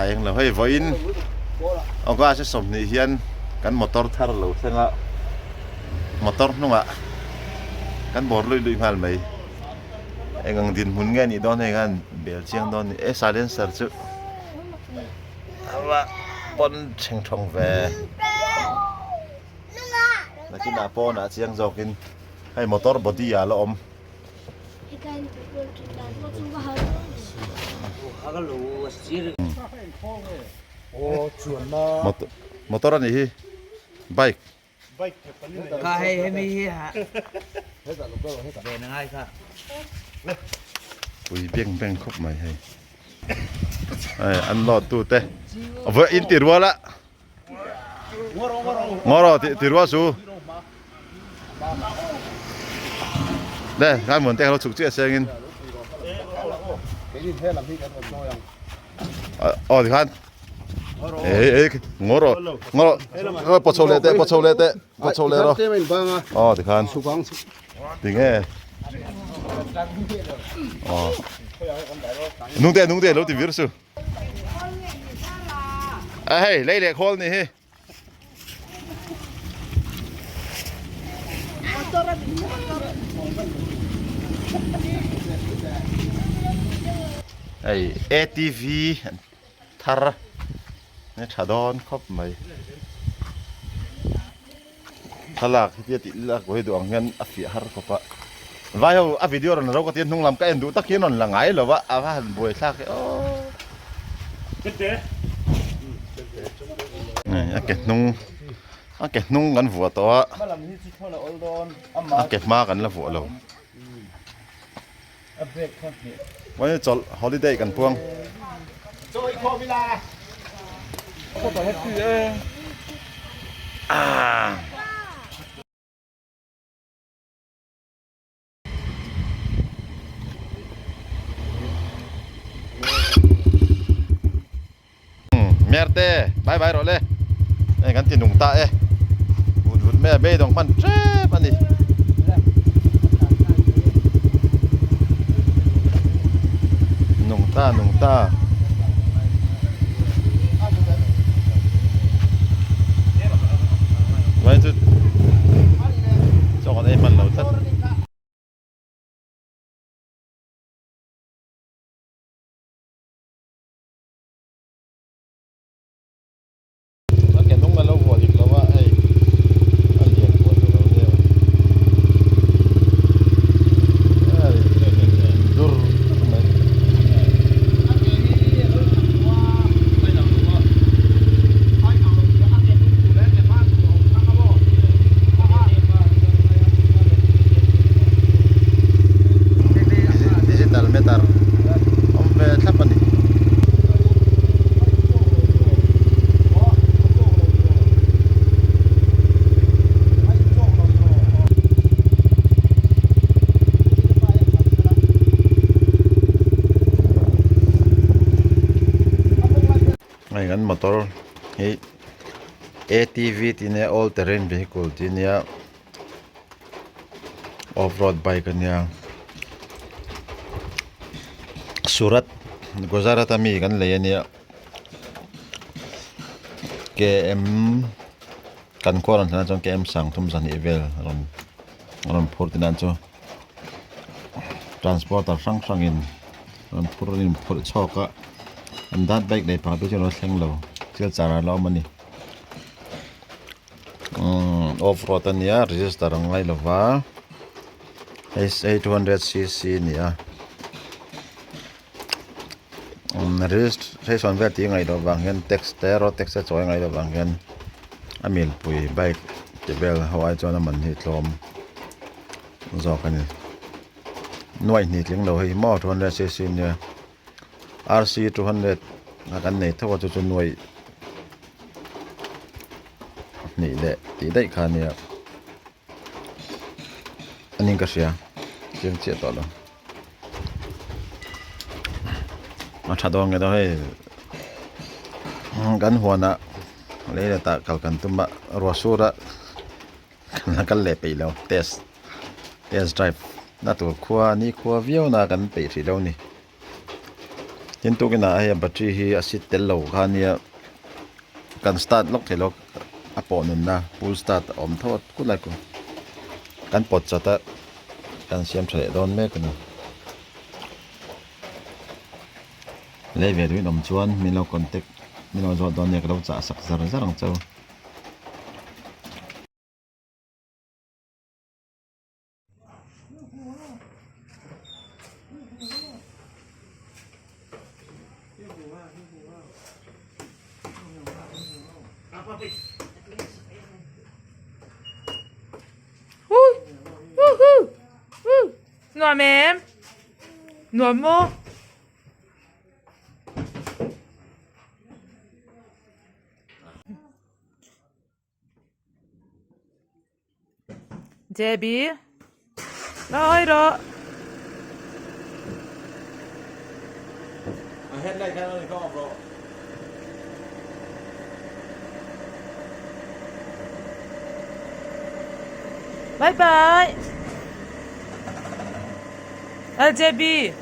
A eng lo hei vawiin August a 20 hian kan motor thar lo thleng a motor hnungah kan bawr luih luih nghal mai eng ang dinhmun nge anih dawn hei khan bel chiang dawn a ni e silencer chu a va pawn theng thawng ve nakinah pawnah chiang zawkin hei motor body ah la awm. Motor a nih hi bike. Pui beng beng khawp mai hei. Hei an load tu te vawi in ti rual a. Ngawr ti ti rual su. Le ngai mun te lo chuk chiah sengin. Aw ti khan. Ê ê ngawr ngawr ngawr pawt chho leh teh pawt chho leh teh pawt chho leh rawh. Aw ti khan. Ti nge. Aw. Nung te nung te lo ti vir su. A hei lei leh khawl ni hi. Hei ATV thar ni tha dawn khawp mai. Thlalak hi tia tih lak hi duh ang hian a fiah har khawp a. Vai ho a video rawn ro ka tia hnung lam ka en duh tak hian rawn la ngai lo va a va han buai thlak hi aw. A ke hnung a ke hnung kan vuah tawh a a ke hma kan la vuah lo. Vawiin chawlh holiday kan puang. Merte bye bye rawh le hei kan ti nung ta e vut vut mai a beidawng hman tep a ni. Nung ta nung ta. Vai chu chaw kan ei hman lo tlat. A ke hnung a lo vuah dik lo a hei a lian vuah duh lo nia hei dur dur mai. Digital meter awm ve thlap a ni. Hei kan motor hi ATV tih nia all terrain vehicle tih nia. Off road bike a nia Surat Gujarat a mi kan lei a nia km kan khua rawn thlen ah chuan km sangthum zahnih vel a rawn a rawn phur tih nan chu transporter hrang hrang in rawn phur in phurh chhuak a an dat bike lei pakhat te chu a lo thleng lo thil char a la awm a ni. Umm off road a nia register a ngai lo va H 200 cc a ni a umm registration vel tih ngaih loh vang hian tax te road tax te chawi ngaih loh vang hian a milpui bike ti vel ho ai chuan a man hi tlawm zawk a ni nuaih hnih tling lo hei maw 200 cc a nia. RC 200 a kan nei tho a chu chu nuai hnih leh tih daih kha ania a ning ka hria chiang chiah tawh lo a tha dawn nge dawn hei kan huanah lei leh tah kal kan tum a ruah sur a kan la kal leh peih lo test test drive na tur khua ni khua viau na kan peih hrih lo ni. Tin tukin ah hei a battery hi a sit tel lo kha ania kan start lawk thei lo a pawh nunna pull start a awm tho a kulai ku kan pawt chat a kan siam tha leh dawn mek a ni. Lei ve duhin awm chuan min lo contact min lo zawt dawn nia ka lo chah sak zar zar ang cheu. Nuam em? Nuam maw? Debbie, lai rawh. A headlight khan a ni kawng rawh. Bye bye. LJB.